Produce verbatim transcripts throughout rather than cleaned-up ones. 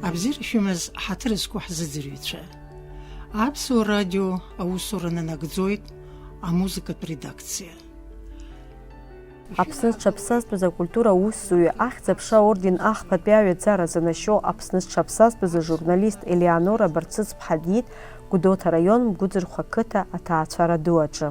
Абзиара шәымаз ҳаҭыр зқәу ҳзыӡырҩцәа. Аԥсуа радио аусура нанагӡоит амузыкатә редакциа. Аԥсны зҽаԥсазтәыз акультура аусзуҩы, Ахьӡ-аԥша аорден ахԥатәи аҩаӡара занашьоу Аԥсны зҽаԥсазтәыз ажурналист Елеонора Барцыц-ԥҳа диит Гәдоуҭа араион Мгәыӡырхә ақыҭа аҭаацәара ду аҿы.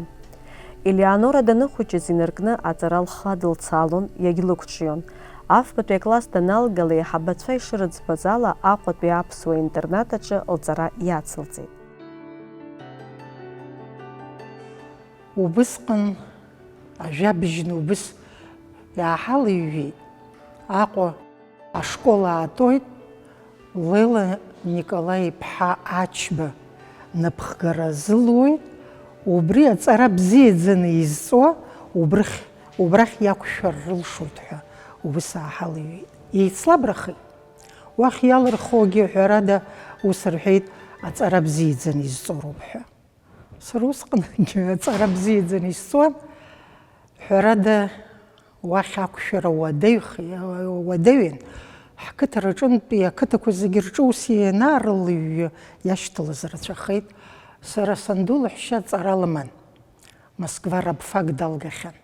Елеонора даныхәыҷыз инаркны аҵара лхы адылцалон, иагьлықәҿион. Афбатәи акласс даналга, леиҳабацәа ишырыӡбаз ала, Аҟәатәи аԥсуа интернат аҿы лҵара иацылҵеит. Убысҟан ажәабжьны убыс иааҳалыҩҩит Аҟәа. Ашкол аатоит, Лела Николаи-иԥҳа Ачба напхгара азылуеит, убри аҵара бзиаӡаны изҵо убрахь, убрахь иақәшәар рылшоит ҳәа убыс ааҳалыҩит. Еицлабрахеит. Уахь иалырхуагьы, ҳәарада, ус рҳәеит, аҵара бзиаӡаны изҵо роуп ҳәа. Сара усҟангьы аҵара бзиаӡаны исҵуан. Ҳәарада, уахь ақәшәара уадаҩх-, уадаҩын. Ҳқыҭа рҿынтәи ақыҭақәа зегьы рҿы ус ианаарылҩҩы иашьҭалаз рацәахеит. Сара санду лаҳәшьа аҵара лыман. Москва рабфак далгахьан.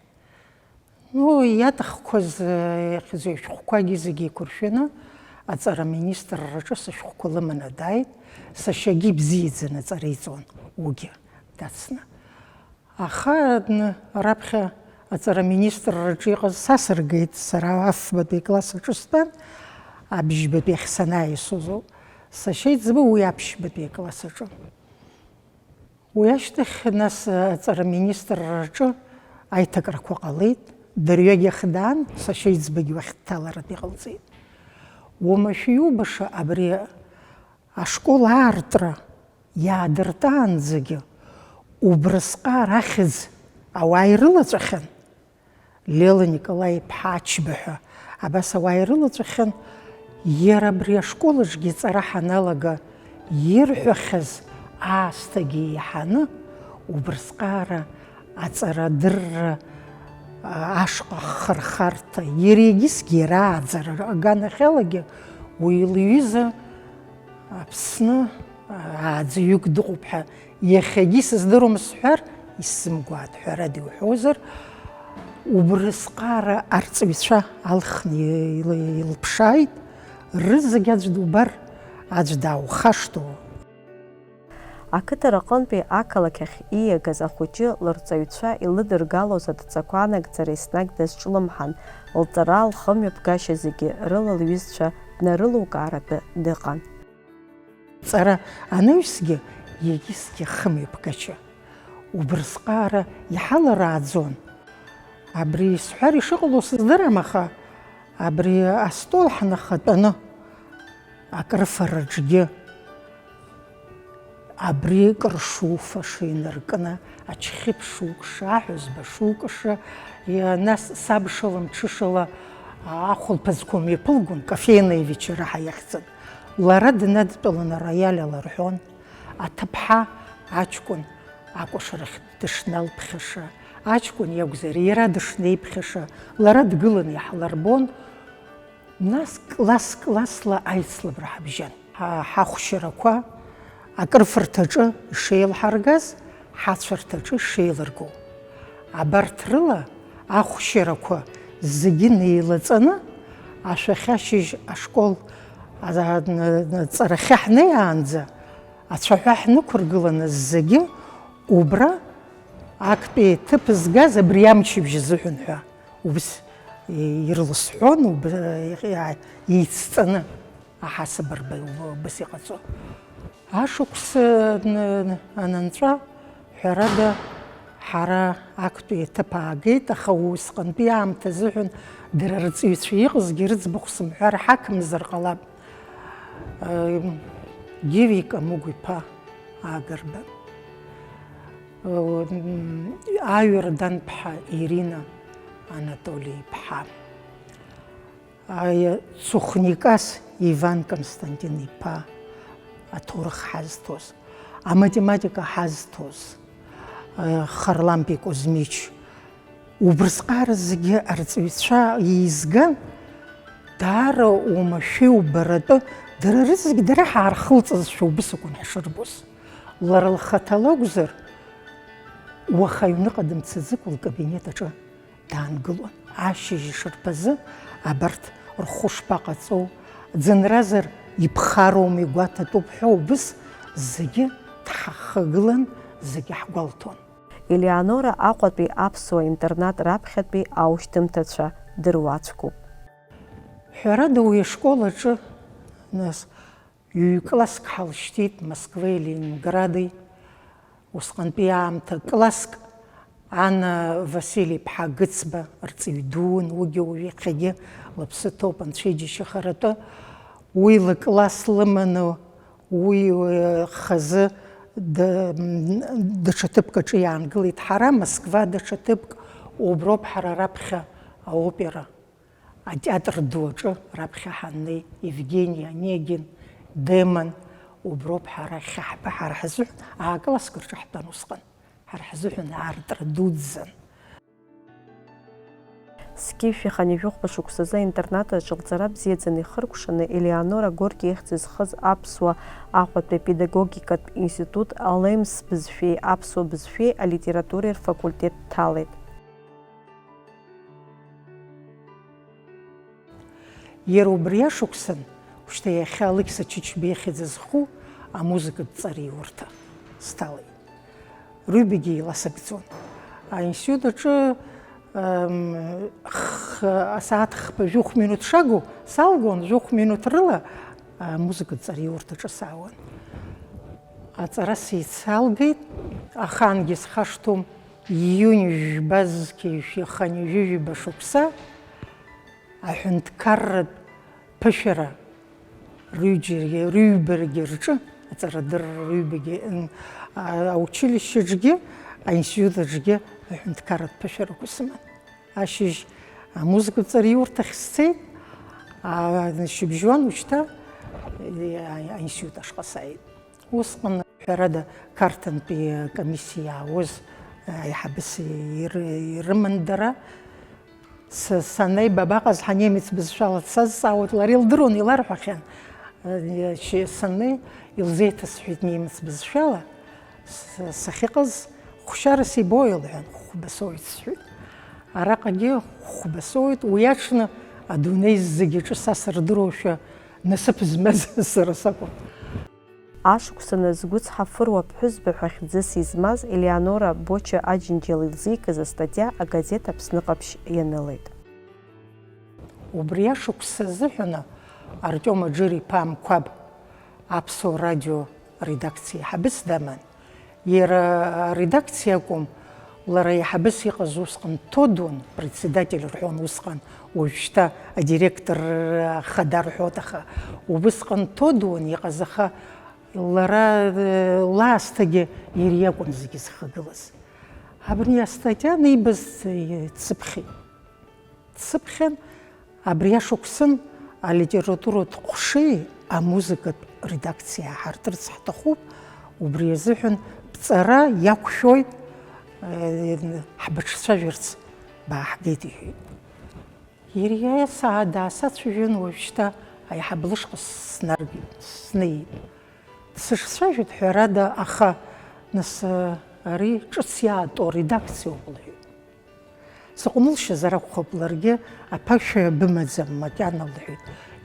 Ну, иаҭахқәаз, э, иахьӡу ашәҟәқәагьы зегьы еиқәыршәаны, аҵара министрраҿы сышәҟәқәа лыманы дааит, сашьагьы ибзиаӡаны аҵара иҵон, уигьы дацны. Аха, н-, раԥхьа аҵара министрраҿы иҟаз са сыргеит, сара афбатәи акласс аҿы стәан, абжьбатәи ахь санааиз созоуп, сашьа иӡбо уи аԥшьбатәи акласс аҿы. Уи ашьҭахь, нас, аҵара министрраҿы аиҭакрақәа ҟалеит, дырҩегьых даан, сашьа иӡбагьы уахь дҭаларатәы иҟалҵеит. Уамашәа иубаша абри ашкол аартра иаадыртаанӡагьы убрысҟак ахьӡ ауаа ирылаҵәахьан. Лела Николаи-иԥҳа Ачба ҳәа абас ауаа ирылаҵәахьан, иара абри ашкол аҿгьы аҵара ҳаналага, ирҳәахьаз аасҭагьы еиҳаны, убрысҟак аҵарадырра, а, ашҟа ахырхарҭа, иара егьысгьы иара ааӡара аганахьалагьы уи лҩыза Аԥсны ааӡаҩык дыҟоуп ҳәа иахьагьы исыздыруам сҳәар, исзымгәааит, ҳәарада иуҳәозар, убрысҟак арҵаҩцәа алхны ил-, илԥшааит, рызегь аӡә дубар, аӡә дааухашҭуа. Ақыҭа рҟынтәи ақалақь ахь ииагаз ахәыҷы лырҵаҩцәа илыдыргалоз адҵақәа анагӡара еснагь дазҿлымҳан, лҵара, лхымҩаԥгашьа зегьы рыла лҩызцәа днарылукааратәы дыҟан. Ҵара анаҩсгьы, егьысгьы хымҩаԥгача, убрысҟак иҳаларааӡон. Абри исҳәар ишыҟало сыздырам, аха абри астол ҳнахатәаны акрыфараҿгьы абри кыр шуфа шинаркны, ачхьыԥ шукша, аҳәызба шукша, иа-, нас саб шыла-мҽышала ахәылԥазқәа мҩаԥылгон, кофейная вечера ҳәа иахьӡын. Лара днадтәаланы ароиаль аларҳәон, аҭыԥҳа аҷкәын акәашарахь дышналԥхьаша, аҷкәын иакәзар, иара дышнеиԥхьаша, лара дгыланы иаҳлырбон, нас класс-классла аицлабра ҳабжьан. Ҳа-, ҳахәшьарақәа акрыфарҭаҿы ишеилҳаргаз, ҳацәарҭаҿы ишеилырго. Абарҭ рыла ахәшьарақәа зегьы неилаҵаны, ашәахьа ашьыжь ашкол, а, н-, н-, ҵарахьы ҳнеиаанӡа, ацәаҳәа ҳнықәыргыланы зегьы убра актәи ҭыԥ згаз абри амчыбжь азыҳәан ҳәа убыс ирласҳәон, уб-, еицҵаны аҳасаб рба убыс иҟаҵо. Ашықәс н-, анынҵәа, ҳәарада, ҳара актәи аҭыԥ аагеит, аха усҟантәи аамҭа азыҳәан дара рҵаҩцәа иҟазгьы рыӡбахә сымҳәар ҳақәымзар ҟалап. Гиви Камыгә-иԥа Агрба, Аҩарданԥҳа Ирина Анатоли-иԥҳа, Цухникас Иван Константин-иԥа аҭоурых ҳазҭоз, аматематика ҳазҭоз, Харлампи Кузьмич, убрысҟак зегьы арҵаҩцәа еизган, даара уамашәа иубаратәы Дара рызегь дара ҳаархылҵызшәа убыс акәын ҳшырбоз. Лара лхаҭа лакәзар, уаха аҩныҟа дымцаӡыкәа лкабинет аҿы даангылон. Ашьыжь ишарԥазы абарҭ рхәы шԥаҟаҵоу, ӡынразар иԥхароума, игәаҭатәуп ҳәа убыс зегьы дҳахагылан, зегьы ҳгәалҭон. Елеонора Аҟәатәи аԥсуа интернат раԥхьатәи аушьҭымҭацәа дыруаӡәкуп. Ҳәарада, уи ашкол аҿы, нас, ҩ-класск ҳалшьҭит Москвеи Ленингради. Усҟантәи аамҭа класск Анна Василий-иԥҳа Гыцба рҵаҩ дуун, уигьы уажә иахьагьы лыԥсы ҭоуп, анцәа иџьашьахаратәы. Уи лыкласс лыманы, уи, э, хазы д-, м, даҽа ҭыԥк аҿы иаангылеит. Ҳара Москва даҽа ҭыԥк, уброуп ҳара раԥхьа аопера атеатр ду аҿы раԥхьа ҳаннеи, Евгений Онегин, Демон, уброуп ҳара ахьаҳба, ҳара ҳзыҳәан, аа-класск рҿы ҳтәан усҟан, ҳара ҳзыҳәан аартра дуӡӡан. Зқьи жәшәи хынҩажәи хәба шықәсазы аинтернат аҿы лҵара бзиаӡаны ихыркәшаны Елеонора Горки ихьӡ зхыз аԥсуа Аҟәатәи апедагогикатә институт алемс бызшәеи аԥсуа бызшәеи алитературеи рфакультет дҭалеит. Иара убри ашықәсан, шьҭа иахьа Алықьса Чычба ихьӡ зху амузыкатә ҵараиурҭа сҭалеит. Рыҩбагьы еиласыгӡон. Аинститут аҿы, ам, х-, асааҭ хԥа жәохә минуҭ шагу салгон, жәохә минуҭ рыла амузыкатә ҵараиурҭаҿы саауан. Аҵара сеицалгеит, ахаангьы схашҭуам, ииунь жәба зқьи жәшәи хынҩажәи жәаба шықәса аҳәынҭқарратә ԥышәара рыҩџьаргьы, рыҩбарагьы рҿы, аҵарадырра рыҩбагьы, м, а-, аучилищеҿгьы, аинститут аҿгьы аҳәынҭқарратә ԥышәарақәа сыман. Ашьыжь амузыкатә ҵараиурҭахь сцеит, а, шьыбжьон ушьҭа, а, аинститут ашҟа сааит. Усҟан, ҳәарада, Қарҭынтәи акомиссиа иаауаз аиҳабыс ир-, ирыман дара. С-, саннеи, бабаҟаз ҳа немец бызшәала дсазҵаауеит, лара илдыруан, иларҳәахьан. Э, шьы-, саннеи, илзеиҭасҳәеит немец бызшәала, с-, сахьыҟаз хәшьарас ибои, лҳәан, хәба соуит сҳәеит. Араҟагьы хәба соуит, уи аҽны адунеи зегьы аҿы са сырдыруашәа насыԥ змаз сара сакәын. Ашықәсаны згәы цҳафыруа ԥҳәызба ҳәа хьӡыс измаз Елеонора Боча Аџьынџьал илзикыз астатиа агазеҭ Аԥсны Ҟаԥшь ианылеит. Убри ашықәс азыҳәаны Артиом Аџыр-иԥа Амқәаб Аԥсуа радио редакциа аиҳабыс даман. Иара аредакциа акәым, лара аиҳабыс иҟаз усҟан Тодуан, председатель рҳәон усҟан, уажәшьҭа адиректор ахада рҳәоит, аха убысҟан Тодуан иҟаз, аха лара, э, лаасҭагьы иара иакәын зегьы зхагылаз. Абри астатиа анибаз, э, дсыԥхьеит. Дсыԥхьан, абри ашықәсан алитературатә ҟәшеи амузыкатә редакциа ҳарҭырц ҳҭахуп, убри азыҳәан бҵара иақәшәоит, э, ҳбыҽцәажәарц бааҳгеит, иҳәеит. Иара саа даасацәажәон, уажәшьҭа аиҳаб лышҟа снаргеит, снеит. Дсыцәцәажәеит, ҳәарада, аха, нас, ари ҿыц иаатәоу аредакциоуп, лҳәеит. Сыҟәнылшьазар акәхап, ларгьы аԥышәа бымаӡам макьана, лҳәеит.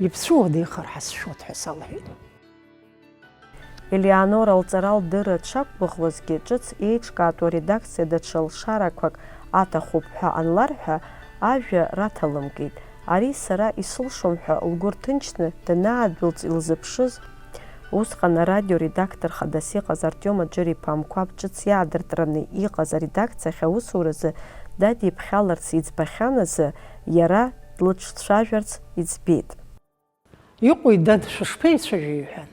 Ибцәуада ихар ҳазшәоит ҳәа салҳәеит. Елеонора лҵара лдырра дшақәгәыӷуазгьы, ҿыц еиҿкаатәу аредакциа даҽа лшарақәак аҭахуп ҳәа анларҳәа, ажәа раҭалымкит. Ари сара исылшом ҳәа лгәы рҭынчны данаадәылҵ илзыԥшыз, усҟан арадиоредактор хадас иҟаз Артиом Аџыр-иԥа Амқәаб ҿыц иаадыртраны иҟаз аредакциахь аусуразы дадиԥхьаларц иӡбахьан азы, иара длыҿцәажәарц иӡбеит. Иҟои, дад, шәышԥеицәажәеи? Иҳәан.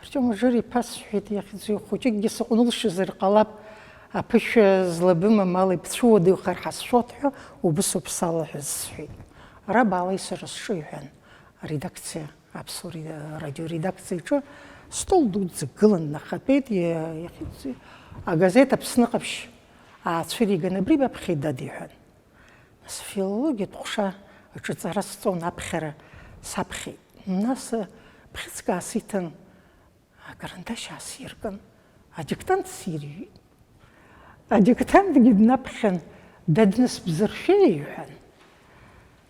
Артиом Аџыр-иԥа, сҳәеит, иахьӡ-, хәыҷыкгьы сыҟәнылшьазар ҟалап, аԥышәа злабымам ала ибцәуадаҩхар ҳазшәоит ҳәа, убысоуп салаҳәаз, сҳәеит. Ара баалеи сара сҿы, иҳәан, аредакциа, Аԥсуа ре-, радиоредакциа иҿы стол дуӡӡак гылан, нахатәеит, иа-, иахьӡ-, агазеҭ Аԥсны Ҟаԥшь аацәыриган, абри баԥхьеит, дад, иҳәан. Нас филологиатә ҟәша аҿы ҵара сҵон, аԥхьара саԥхьеит. Нас, э, Бӷьыцк аасиҭан, акарандашь аасиркын, адиктант сирҩит. Адиктантгьы днаԥхьан, даднысбзыршәеи иҳәан.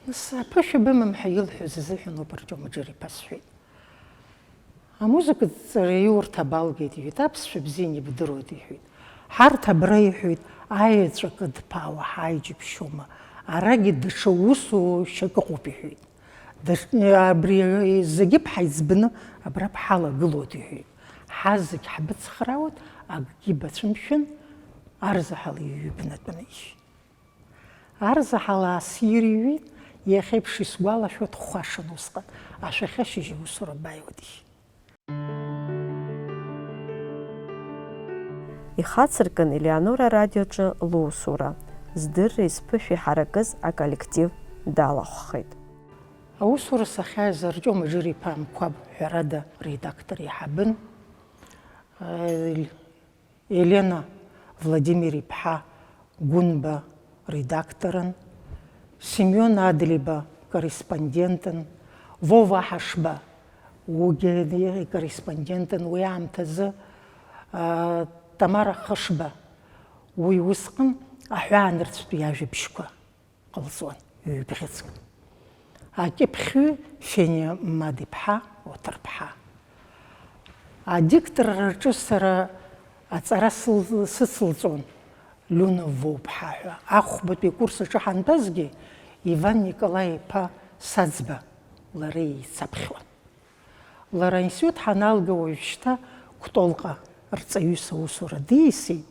Нас аԥышәа бымам ҳәа илҳәоз азыҳәан ауп, Артиом Аџыр-иԥа, сҳәеит. Амузыкатә ҵареи урҭ абалгеит, иҳәеит, аԥсшәа бзианы ибдыруеит, иҳәеит. Ҳарҭ абра, иҳәеит, аеҵәа кыдԥаауа ҳааи џьыбшьома, арагьы даҽа усушьак ыҟоуп, иҳәеит. Даш-, абри зегьы бҳаиҵбны абра бҳалагылоит, иҳәеит. Ҳазегь ҳбыцхраауеит, акгьы бацәымшәан, арзаҳал иҩбнатәаны, иҳәеит. Арзаҳал аасирҩит, иахьеиԥш исгәалашәоит, хәашан усҟан, ашәахьа ашьыжь аусура бааиуеит, иҳәеит. Ихацыркын Елеонора арадиоҿы лусура, здырреи зԥышәеи ҳаракыз аколлектив далахәхеит. Аусура сахьааиз Артиом Аџыр-иԥа Амқәаб, ҳәарада, редактор иаҳабын, Елена Владимир-иԥҳа Гәынба редакторын, Семион Адлеиба корреспондентын, Вова Ҳашба уигьы икорреспондентын уи аамҭазы, а, Тамара Хышба уи усҟан аҳәаанырцәтәи ажәабжьқәа ҟалҵон ҩбӷьыцк. Акьыԥхьҩы Фениа Мад-иԥҳа Оҭырԥҳа. Адикторраҿы сара аҵара сыл-, сыцылҵон Лиона Вовԥҳа ҳәа. Ахәбатәи акурс аҿы ҳантәазгьы Иван Николаи-иԥа Саӡба лара еицаԥхьон. Лара аинститут ҳаналга уажәшьҭа Кәтолҟа рҵаҩыс аусура диасит,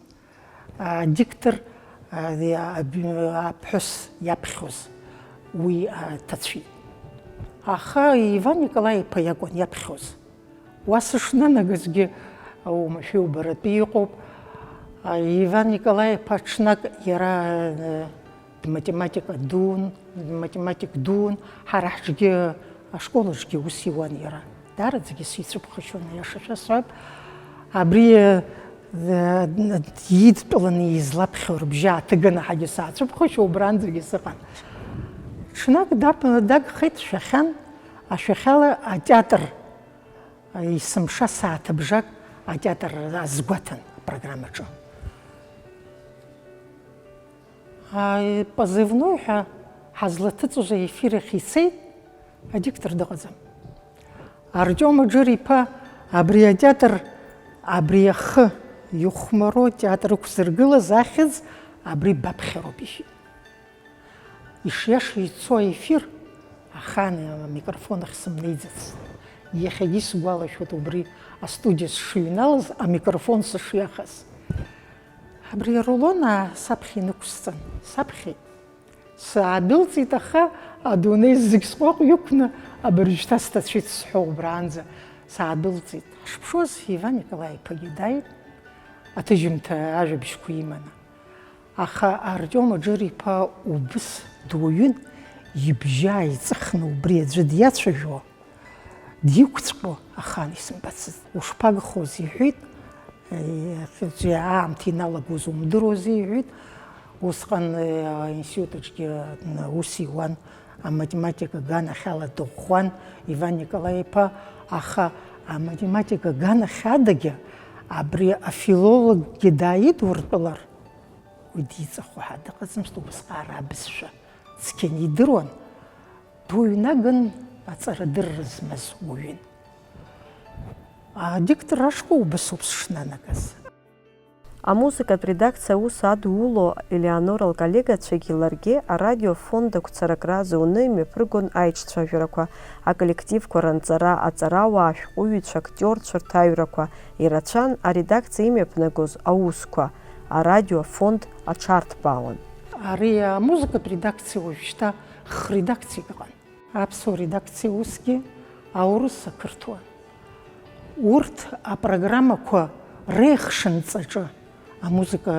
адиктор, а, аԥҳәыс иаԥхьоз уи, а, ҭацәит. Аха Иван Николаи-иԥа иакәын иаԥхьоз. Уа сышнанагазгьы, уамашәа иубаратәы иҟоуп. А, Иван Николаи-иԥа ҽнак иара, а, дматематика дуун, дматематик дуун, ҳара ҳҿгьы, ашкол аҿгьы ус иуан иара. Даараӡагьы сицәыԥхашьон, аиаша шәасҳәап. Абри, а, а, идтәаланы излаԥхьо рыбжьы ааҭыганы ҳагьы саацәыԥхашьо, убранӡагьы сыҟан. Ҽнак дап-, дагхеит шәахьан, ашәахьала атеатр. Есымша сааҭыбжак атеатр азгәаҭан апрограммаҿы. А, позывной ҳәа ҳазлаҭыҵуаз аефир ахь ицеит, адиктор дыҟаӡам. Артиом Аџыр-иԥа абри атеатр, абри ахы ихәмаруа атеатр ықәзыргылаз ахьӡ абри баԥхьароуп, иҳәеит. Ишиаша ицо аефир, ахаан амикрофон ахь сымнеиӡацт. Иахьагьы исгәалашәоит убри астудиа сшыҩналаз, амикрофон сышиахаз. Абри арулон, аа, саԥхьа инықәсҵан, саԥхьеит. Саадәылҵит, аха адунеи зегь сҟәаҟә иқәны абыржәшьҭа сҭацәит сҳәо убраанӡа саадәылҵит. Ҳашԥшуаз, Иван Николаи-иԥагьы дааит, аҭыжьымҭа ажәабжьқәа иманы. Аха Артиом Аџыр-иԥа убыс дуаҩын, ибжьы ааиҵыхны убри аӡәы диацәажәо, диқәҵәҟьо ахаан исымбацызт. Ушԥагхоз, иҳәеит, е, аамҭа иналагоз умдыруази, иҳәеит. Усҟан, е, аинститут аҿгьы, н-, ус иуан, аматематика аганахьала дыӷәӷәан Иван Николаи-иԥа, аха аматематика аганахь адагьы абри афилологгьы дааидуртәалар, уи диҵахо ҳәа дыҟаӡамызт, убасҟак ара абызшәа цқьаны идыруан, дуаҩнаган аҵарадырра змаз уаҩын. Адиктор ашкол убасоуп сышнанагаз. Амузыкатә редакциа аус адуло Елеонора лколлегацәагьы ларгьы арадиоафонд агәцаракра зуны имҩаԥыргон аиҿцәажәарақәа, аколлективқәа ранҵара, аҵарауаа, ашәҟәыҩҩцәа, актиорцәа рҭаҩрақәа, ирацәан аредакциа имҩаԥнагоз аусқәа, арадиоафонд аҽарҭбаауан. Ари амузыкатә редакциа уажәшьҭа хредакциак ыҟан. Аԥсуа редакциа усгьы аурыс, ақырҭуа. Урҭ апрограммақәа реихшынҵаҿы амузыка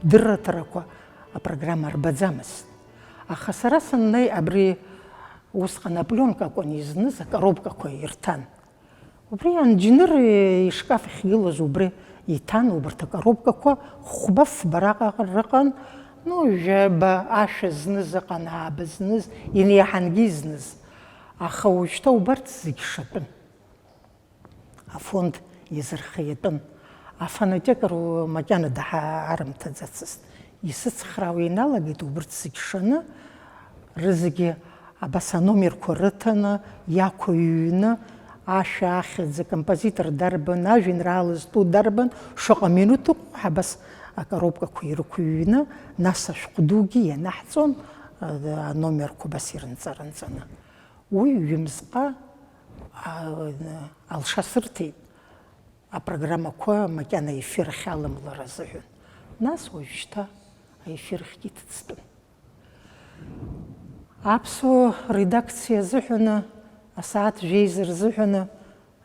дырраҭарақәа апрограмма рбаӡамызт. Аха сара саннеи, абри усҟан апленка акәын изныз, акоробкақәа ирҭан. Убри анџьныр ишкаф ахьгылаз убри иҭан, убарҭ акоробкақәа хәба-фба раҟара ыҟан, ну, жәаба ашәа зныз ыҟан, ааба зныз, инеиҳангьы изныз. Аха уажәшьҭа убарҭ зегь шатәын. Афонд иазырхиатәын. Афонотекару макьана даҳа-, арымҭаӡацызт. Исыцхраауа иналагеит убырҭ зегь шаны, рызегьы абас аномерқәа рыҭаны, иақәыҩны, ашәа ахьӡ, акомпозитор дарбан, ажәеинраала зтәу дарбан, шаҟа минуҭ ыҟоу ҳәа абас акоробкақәа ирықәыҩны, нас ашәҟә дугьы ианаҳҵон, а, аномерқәа абас ирынҵа-рынҵаны. Уи ҩымзҟа, а, алша сырҭеит апрограммақәа макьана аефир ахь аламлара азыҳәан. Нас уажәшьҭа аефир ахьгьы иҭыҵтәын. Аԥсуа редакциа азыҳәаны, асааҭ жәеиза рзыҳәаны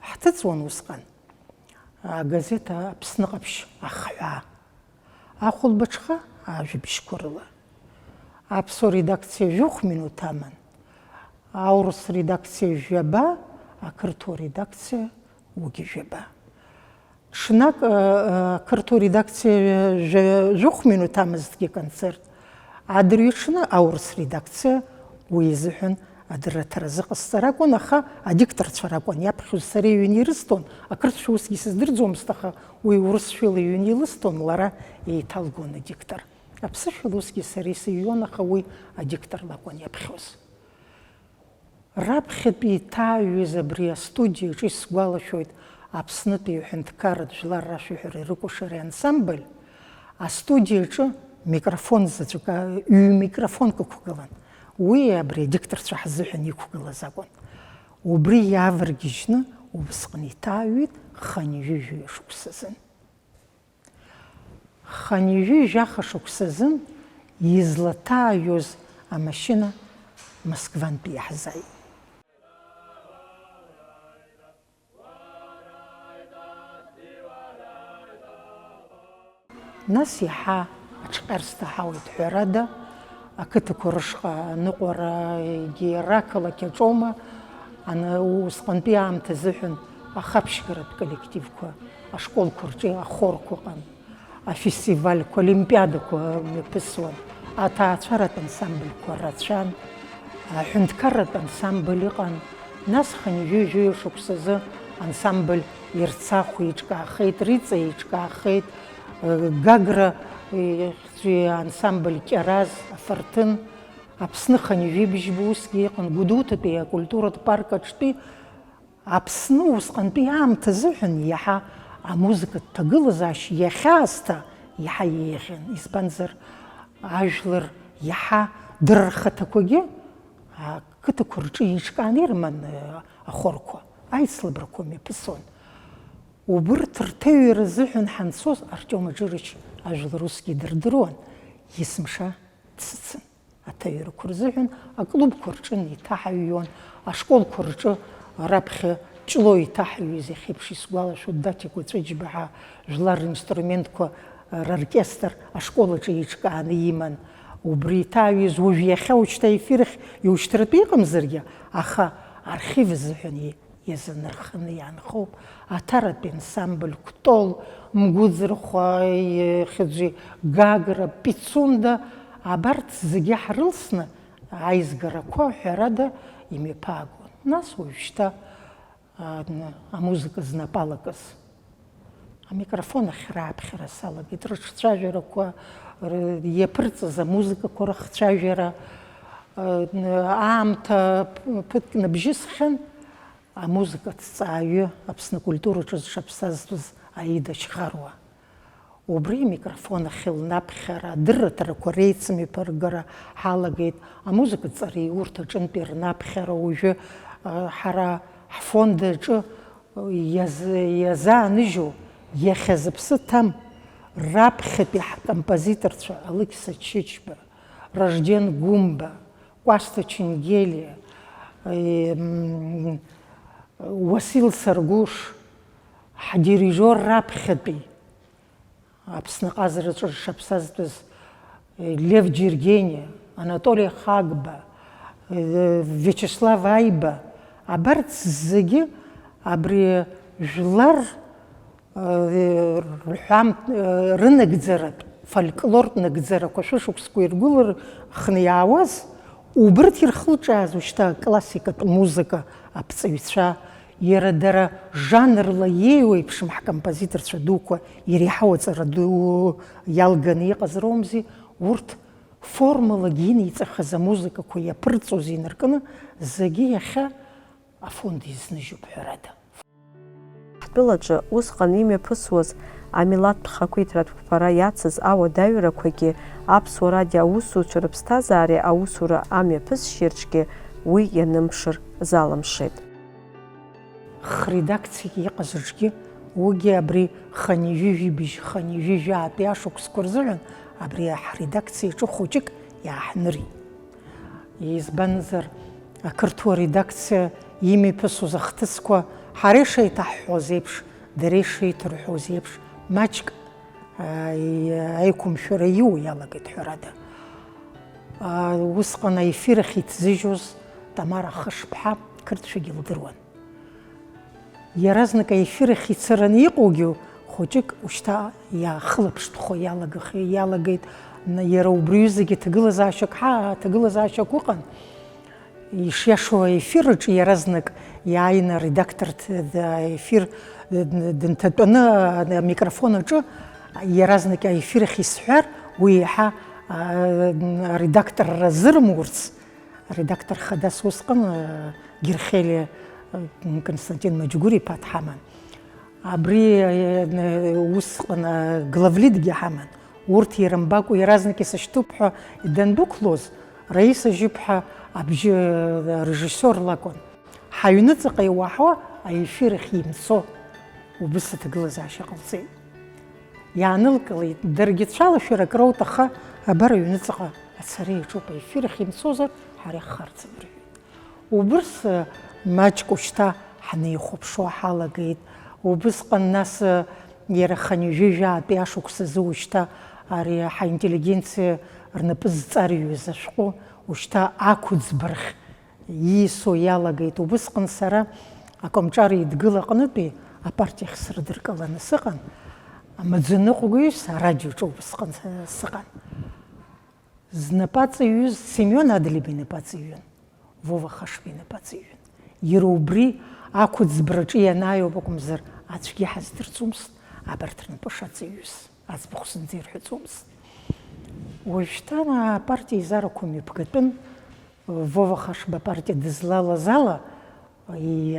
ҳҭыҵуан усҟан агазеҭ Аԥсны ҟаԥшь ахҳәаа. Ахәылбыҽха ажәабжьқәа рыла. Аԥсуа редакциа жәохә минуҭ аман, аурыс редакциа жәаба, ақырҭуа редакциа уигьы жәаба. Ҽнак, ы, ы, ақырҭуа редакциа жәа-, жәохә минуҭ амазҭгьы аконцерт, адырҩаҽны аурыс редакциа уи изыҳәан адырраҭара зыҟасҵар акәын, аха адикторцәа ракәын иаԥхьоз, сара иҩны ирысҭон, ақырҭцәа усгьы сыздырӡомызт, аха уи урысшәала иҩны илысҭон, лара еиҭалгон адиктор. Аԥсышәала усгьы сара исыҩуан, аха уи адиктор лакәын иаԥхьоз. Раԥхьатәи иҭааҩыз абри астудиаҿы исгәалашәоит Аԥснытәи аҳәынҭқарратә жәлар рашәаҳәареи рыкәашареи ансамбль, астудиаҿы микрофон заҵәык, ҩ-микрофонк ықәгылан. Уи абри адикторцәа ҳзыҳәан иқәгылаз акәын. Убри иаавыргьежьны убысҟан иҭааҩит хынҩажәи жәаҩа шықәсазын. Хынҩажәи жәаха шықәсазын излаҭааҩуаз амашьына Москвантәи иаҳзааит. Нас иаҳа аҽҟьарс даҳауеит, ҳәарада, ақыҭақәа рышҟа аныҟәара, егьи рақалақь аҿоума, ана-, усҟантәи аамҭа азыҳәан ахаԥшьгаратә коллективқәа, ашколқәа рҿы ахорқәа ыҟан, афестивальқәа, олимпиадақәа мҩаԥысуан, аҭаацәаратә ансамбльқәа рацәан, аҳәынҭқарратә ансамбль ыҟан, нас хынҩажәи жәаҩа шықәсазы ансамбль Ерцахә еиҿкаахеит, Риҵа еиҿкаахеит, Гагра, ихьӡи ансамбль Кьараз, Афырҭын, Аԥсны хынҩажәи бжьба усгьы иҟан, Гәдоуҭатәи акультуратә парк аҿтәи Аԥсны усҟантәи аамҭа азыҳәан иаҳа амузыкатә ҭагылазаашьа иахьаасҭа иаҳа еиӷьын, избанзар, ажәлар иаҳа дара рхаҭақәагьы ақыҭақәа рҿы еиҿкааны ирыман, э, ахорқәа, аицлабрақәа мҩаԥысуан. Убырҭ рҭыҩра азыҳәан ҳанцоз, Артиом Аџырыч ажәлар усгьы дырдыруан, есымша дсыцын. Аҭыҩрақәа рзыҳәан аклубқәа рҿы неиҭаҳаҩуан, ашколқәа рҿы раԥхьа Ҷлоу иҭаҳаҩыз, иахьеиԥш исгәалашәо, Даҭикәа Ҵәыџьба ҳәа жәлар ринструментқәа роркестр ашкол аҿы еиҿкааны иман. Убри иҭаҩыз уажә иахьа уажәшьҭа аефир ахь иушьҭратәы иҟамзаргьы, аха архив азыҳәан и-, иазынарханы иаанхоуп. Аҭаратәи ансамбль Кәтол, Мгәыӡырхәа, ихьӡи Гагра, Пицунда, абарҭ зегьы ҳрылсны аизгарақәа, ҳәарада, имҩаԥаагон. Нас уажәшьҭа, а, н-, амузыка знапы алакыз. Амикрофон ахь рааԥхьара салагеит, рыҿцәажәарақәа, р-, иаԥырҵаз амузыкақәа рыхцәажәара, а, н-, аамҭа п-, ԥыҭк набжьысхьан, амузыкаҭҵааҩы, Аԥсны акультураҿы зҽаԥсазтәыз Аида Чхаруа. Убри амикрофон ахь лнаԥхьара, адырраҭарақәа реицымҩаԥыргара ҳалагеит, амузыкаҵареи урҭ аҿынтәи рнаԥхьара уажәы, а, ҳара ҳфонд аҿы, а, иаз-, иазааныжьу, иахьа зыԥсы ҭам раԥхьатәи ҳкомпозиторцәа Алықьса Чычба, Ражден Гәымба, Кәасҭа Ченгелиа, е, м, Уасил Саргәыш, ҳдирижиор раԥхьатәи, Аԥсны аҟазараҿы зҽаԥсазтәыз, е, Лев Џьергениа, Анатоли Хагба, е, Виачеслав Аиба, абарҭ зегьы абри жәлар рҳәам-, рынагӡаратә, фольклортә нагӡарақәа шәышықәсқәа иргәылархны иаауаз, Убырҭ ирхылҿиааз ушьҭа аклассикатә музыка аԥҵаҩцәа, иара дара жанрла иеиуеиԥшым ҳкомпозиторцәа дуқәа иреиҳау аҵара ду иалганы иҟаз роумзи, урҭ формалагьы иниҵахаз амузыкақәа иаԥырҵоз инаркны, зегьы иахьа афонд изныжьуп, ҳәарада. Ҳтәылаҿы усҟан имҩаԥысуаз амилаҭтә хақәиҭратә қәԥара иацыз ауадаҩрақәагьы Аԥсуа радио аусзуҩцәа рыԥсҭазаареи аусура амҩаԥысшьеи рҿгьы уи ианымԥшыр залымшеит. Хредакциак иҟаз рҿгьы уигьы абри хынҩажәи жәибжь, хынҩажәи жәаатәи ашықәсқәа рзыҳәан абри ҳредакциаҿы хәыҷык иааҳнырит. Избанзар, ақырҭуа редакциа имҩаԥысуаз ахҭысқәа ҳара ишеиҭаҳҳәоз еиԥш, дара ишеиҭырҳәоз еиԥш, маҷк, ааи, аиқәымшәара иоуа иалагеит, ҳәарада. Ааи, усҟан аефир ахь иҭзыжьуаз Тамара Хышԥҳа қырҭшәагьы лдыруан. Иаразнак аефир ахь ицараны иҟоугьы хәыҷык ушьҭа иаахылаԥштәхо иалагах-, иалагеит. Н-, иара убри ҩызагьы ҭагылазаашьак, ҳа, ҭагылазаашьак ыҟан. Ишиашоу аефир аҿы иаразнак иааины аредактор д-, д-, аефир д-, дынҭатәаны амикрофон аҿы иаразнак аефир ахь исҳәар, уи еиҳа, а, аредакторра азырымурц, аредактор хадас усҟан, э, Герхелиа, э, Константин Маџьгәыр-иԥа дҳаман. Абри, э, усҟан, э, главлитгьы ҳаман. Урҭ ирымбакәа иаразнак исышьҭуп ҳәа дандәықәлоз, Раиса Жьыԥҳа абжьы, э, режиссиор лакәын. Ҳаҩныҵҟа иуаҳауа аефир ахь имцо убыс аҭагылазаашьа ҟалҵеит. Иаанылкылеит, даргьы цәалашәарак роут, аха абар аҩныҵҟа ацара иаҿуп, аефир ахь имцозар, ҳара иаҳхарцам, рҳәеит. Убырс, маҷк ушьҭа ҳнеихәаԥшуа ҳалагеит. Убысҟан нас, иара хынҩажәи жәаатәи ашықәсазы ушьҭа ари ҳаинтеллигенциа рнапы зҵарҩыз ашәҟәы ушьҭа ақәыӡбарахь ииасуа иалагеит. Убысҟан сара акомҿар еидгыла аҟнытәи апартиахь срыдыркыланы сыҟан, амаӡаныҟәгаҩыс арадиоҿы убысҟан сыҟан. Знапы аҵаҩыз Семион Адлеиба инапы аҵаҩын, Вова Хашба инапы аҵаҩын. Иара убри ақәыӡбраҿы ианааиуп акәымзар, аӡәгьы ҳаздырӡомызт абарҭ рнапы шаҵаҩыз, аӡбахә зынӡа ирҳәаӡомызт. Уажәшьҭа апартиа еизарақәа мҩаԥгатәын, Вова Хашба апартиа дызлалаз ала, и-,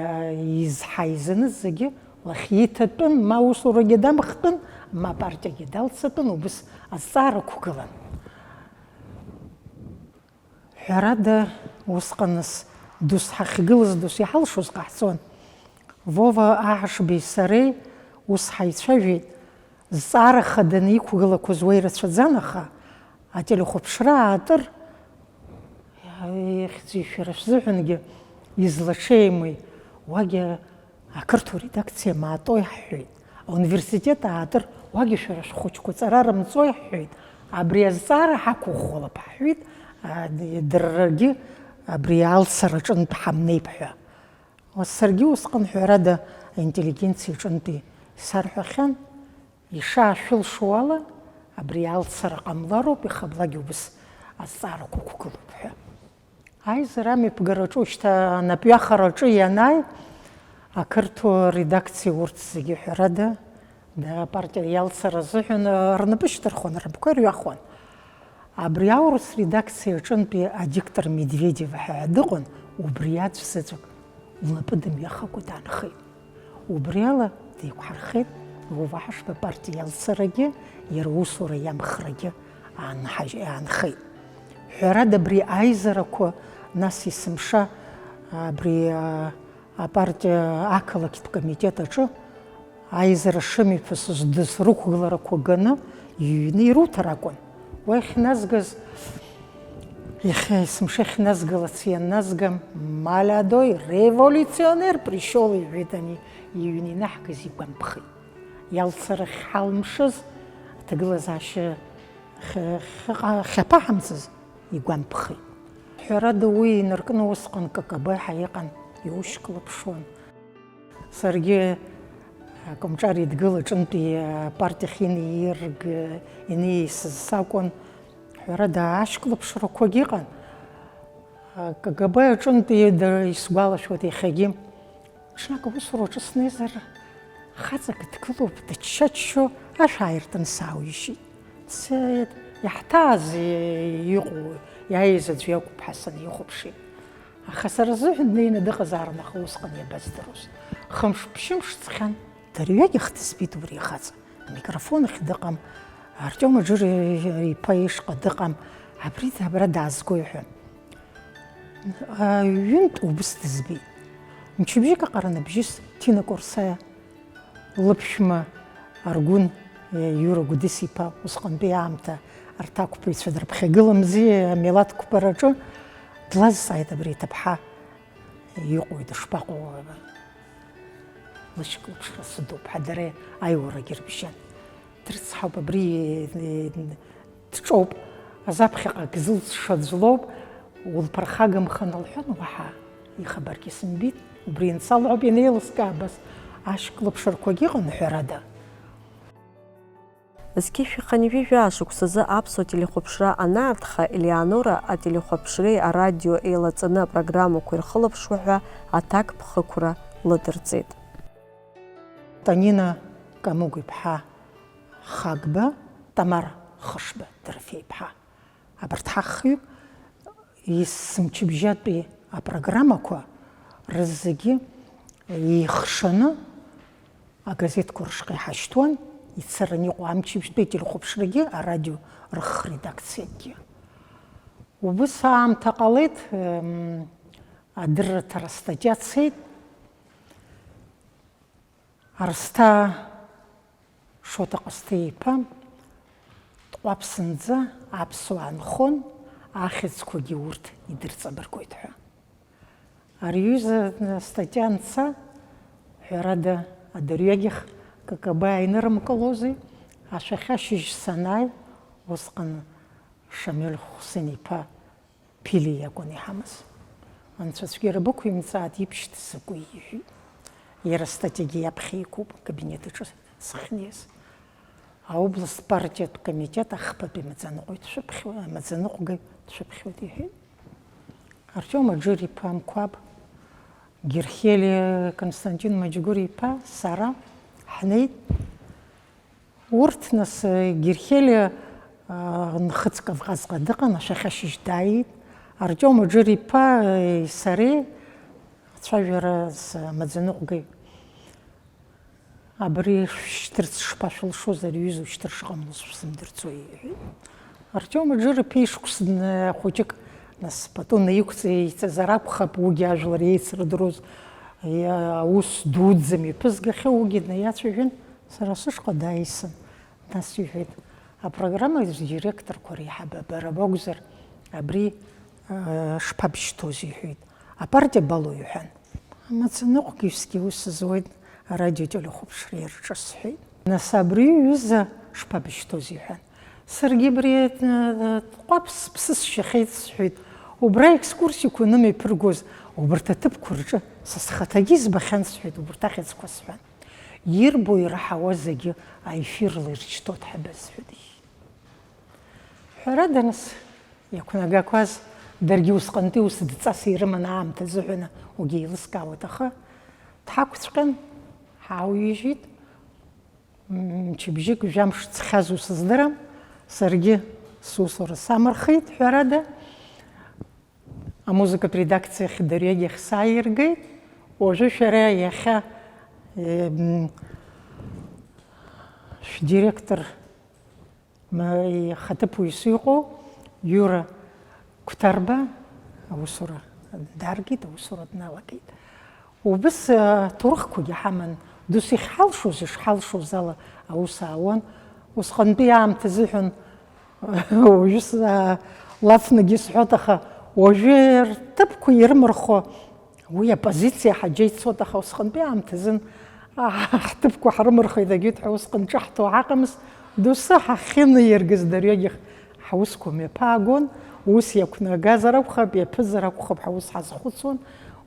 изҳаизаны зегьы лахьиҭатәын, ма усурагьы дамхтәын, ма апартиагьы далцатәын, убыс азҵаара ықәгылан. Ҳәарада, усҟаныс дус ҳахьгылаз, дус иҳалшоз ҟаҳҵон. Вова Аҳашбеи сареи ус ҳаицәажәеит, зҵаара хаданы иқәгылақәаз уа ирацәаӡан, аха ателехәаԥшра аатыр, ихьӡ-ишәара шәзыҳәангьы излаҽеимеи, уагьы ақырҭуа редакциа маатои ҳҳәеит, ауниверситет аатыр, уагьы шәара шәхәыҷқәа ҵара рымҵои ҳҳәеит, абри азҵаара ҳақәыӷәӷәалап ҳҳәеит, а, дыррагьы абри алцара аҿынтә ҳамнеип ҳәа. Саргьы усҟан, ҳәарада, аинтеллигенциа аҿынтәи сарҳәахьан, ишаашәылшо ала, абри алцара ҟамлароуп, ихаблагьы убыс азҵаарақәа ықәгылоуп ҳәа. Аизара амҩаԥгараҿы, шьҭа анапҩахараҿы ианааи, ақырҭуа редакциа урҭ зегьы, ҳәарада, апартиа иалцара азыҳәан рнапы шьҭырхуан, рнапқәа ирҩахуан. Абри аурыс редакциа аҿынтәи адиктор Медведев ҳәа дыҟан, убри аӡә заҵәык лнапы дымҩахакәа даанхеит. Убри ала деиқәҳархеит Вова Ҳашба апартиа иалцарагьы, иара усура иамхрагьы аанҳаж-, аанхеит. Ҳәарада, абри аизарақәа, нас есымша абри, а, апартиа ақалақьтә комитет аҿы аизара шымҩаԥысыз дысрықәгыларақәа ганы иҩны ируҭар акәын. Уа иахьназгаз, иахьа есымша иахьназгалац ианназга, молодой революционер пришёл, иҳәеит ани иҩны инаҳгаз игәамԥхеит. Иалцарахь ҳалымшаз аҭагылазаашьа хьаԥаҳамҵаз игәамԥхеит. Ҳәарада, уи инаркны усҟан К К Б ҳәа иҟан, иушьклаԥшуан. Саргьы акомҿар еидгыла аҿынтәи апартиахь инеирг-, инеисыз сакәын. Ҳәарада, ашьклаԥшрақәагь ыҟан. К Г Б аҿынтәи дара исгәалашәоит иахьагьы. Ҽнак аусураҿы снеизар, хаҵак дгылоуп, дычча-ччо ашә ааиртын саауижьит. Дцеит, иаҳҭааз иҟоу, иааиз аӡә иакәуп ҳәа санихәаԥшит. Аха сара сзыҳәан днеины дыҟазаарын, аха усҟан иабаздыруаз. Хымш-ԥшьымш ҵхьан, дырҩегьых дызбеит убри ихаҵа. Амикрофон ахь дыҟам, Артиом Аџыр иԥа ишҟа дыҟам, абри абра даазгои ҳәа. Ҩынтә убыс дызбеит. Мчыбжьык аҟара набжьыс Ҭина Курсаиа лыԥшәма Аргәын, Иура Гәдис-иԥа, усҟантәи аамҭа арҭ ақәԥаҩцәа дырԥхьагыламзи амилаҭ қәԥараҿы, длазҵааит абри иҭыԥҳа. Иҟои дышԥаҟоу? Лышьклаԥшра сыдуп ҳәа дара аиуарагьы рыбжьан. Дрыцҳауп, абри дҿоуп, азаԥхьаҟа ак зылҵша аӡә лоуп, улԥырхагамхан лҳәон, уаҳа ихабаргьы сымбеит, убри инсалҳәоуп ианеилыскаа абас ашьклаԥшрақәагьы ыҟан, ҳәарада. Зқьи жәаха-ҩажәи жәаа шықәсазы аԥсуа телехәаԥшра анаартха, Елеонора ателехәаԥшреи арадио еилаҵаны апрограммақәа ирхылаԥшуа ҳәа аҭакԥхықәра лыдырҵеит. Танина Камыгә-иԥҳа Хагба, Тамара Хышба Дырфеи-иԥҳа. Абарҭ ҳахҩык есымчыбжьатәи апрограммақәа рызегьы еихшаны агазеҭқәа рышҟа иҳашьҭуан, ицараны иҟоу амчыбжьтәи ателехәаԥшрагьы, арадио рыхх редакциакгьы. Убыс аамҭа ҟалеит, ем, адырраҭара астатиа цеит. Арсҭаа Шоҭа Ҟасҭеи-иԥа Тҟәаԥсынӡа аԥсуаа нхон, ахьӡқәагьы урҭ идырҵабыргуеит ҳәа. Ари аҩыза астатиа анца, ҳәарада, адырҩегьых К К Б ааинырымкылози, ашәахьа ашьыжь санааи, усҟан Шамиль Хәсин-иԥа Ԥили иакәын иҳамаз. Анцәа цәгьара бықәимҵааит, ибшьҭ закәи, иҳәит. Иара астатиагьы иаԥхьа иқәуп, акабинет аҿы сахьнеиз. Аобласт партиатә комитет ахԥатәи амаӡаныҟәгаҩ дшәыԥхьуеит, амаӡаныҟәгаҩ дшәыԥхьуеит, иҳәеит. Артиом Аџыр-иԥа Мқәаб, Герхелиа Константин Маџьгәыр-иԥа, сара ҳнеит. Урҭ, нас, Герхелиа, а, Нхыҵ Кавказҟа дыҟан, ашәахьа ашьыжь дааит. Артиом Аџыр-иԥа, а, сареи ацәажәара сымаӡаныҟәгаҩ. Абри шәшьҭырц шԥашәылшоз, ари аҩыза ушьҭыр шыҟамлоз шәзымдырӡои, иҳәеит. Артиом Аџыр-иԥа ишықәс дны-, хәыҷык, нас, пату наиқәҵеиҵазар акәхап, уигьы ажәлар еицырдыруаз, иа-, аус дуӡӡа мҩаԥызгахьоу, уигьы днаиацәажәан, сара сышҟа дааисын. Нас иҳәеит, апрограмма директорқәа реиҳабы бара бакәзар, абри, э, шԥабшьҭоз, иҳәеит. Апартиа балоу, иҳәан. Амаӡаныҟәгаҩсгьы ус зуеит арадиотелехәаԥшреи рҿы, сҳәеит. Нас абри аҩыза шԥабышьҭоз, иҳәан. Саргьы абри, э, ҟәаԥ сыԥсысшьахьеит, сҳәеит. Убра екскурсиақәа анымҩаԥыргоз, убарҭ аҭыԥқәа рҿы са схаҭагьы избахьан, сҳәеит, убарҭ ахьӡқәа сҳәан. Ирбо ираҳауа зегьы аефирла ирышьҭоит ҳәа базҳәеит, иҳәеит. Ҳәарада, нас, иақәнагақәаз даргьы усҟантәи ус дҵас ирыман аамҭа азыҳәаны угьы еилыскаауеит, аха дҳақәҵәҟьан, ҳаауижьит. Мчыбжьык, жәамш ҵхьаз усыздырам, саргьы сусура самырхит, ҳәарада. Амузыкатә редакциахь дырҩегьых сааиргеит. Уажәы шәара иахьа, э, м, шәдиректор, м, ихаҭыԥуаҩыс иҟоу Иура Қәҭарба аусура даргеит, аусура дналагеит. Убыс, э, аҭоурыхқәагьы ҳаман, дус иахьҳалшоз, ишҳалшоз ала аус аауан. Усҟантәи аамҭа азыҳәан уажәы с-, а, лацнагьы исҳәоит, аха уажәы рҭыԥқәа ирымырхуа, уи апозициа ҳаџьа ицоит, аха усҟантәи аамҭазын, а, ҳҭыԥқәа ҳрымырхуеит, агьыҭ ҳәа усҟан ҿаҳҭуа ҳаҟамызт, доусы ҳахьынаиргаз дырҩегьых ҳусқәа мҩаԥаагон, ус иақәнагазар акәхап, иаԥызар акәхап ҳәа ус ҳазхәыцуан.